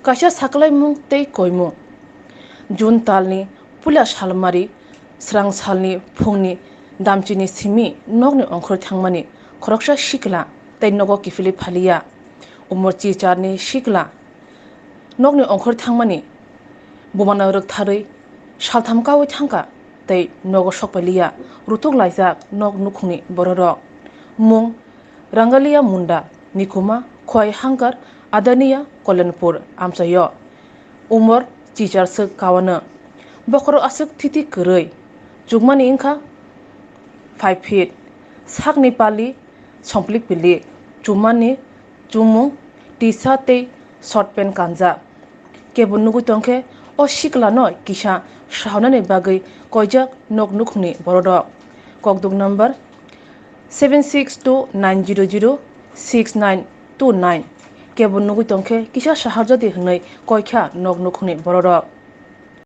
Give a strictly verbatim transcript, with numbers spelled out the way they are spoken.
Kaisa saklaimung tei koimung. June talni puila salmari srang salni phungni damchini simi nokni ongkhorwi thangmani khoroksa sikla tei nogo kiphilwi phaliya. Umor chicharni sikla nokni ongkhorwi thangmani bumano rwktharwi saltham kaui thangkha tei nogo sokpailiya, rutuk laijak nok nukhungni bororok. Mung Rangalia Munda, Nikuma Khwai Hangkar, Adaniya Kolyanpur amchaio. Umor chichar swk kawano. Bokhorok aswk thiti kwrwi. Chukmani wngkha five feet. Sakni pali songplik pilik. Chumani chumung tisa tei short pant kanjak. Kebo nugwi tongkhe o siklano kisa sahornani bagwi koijak nok nukhungni bororok. Kokduk number seven six two nine zero zero six nine two nine. Kebo nugwi tongkhe kisa saharjadi hwnwi koikha nok nukhungni bororok.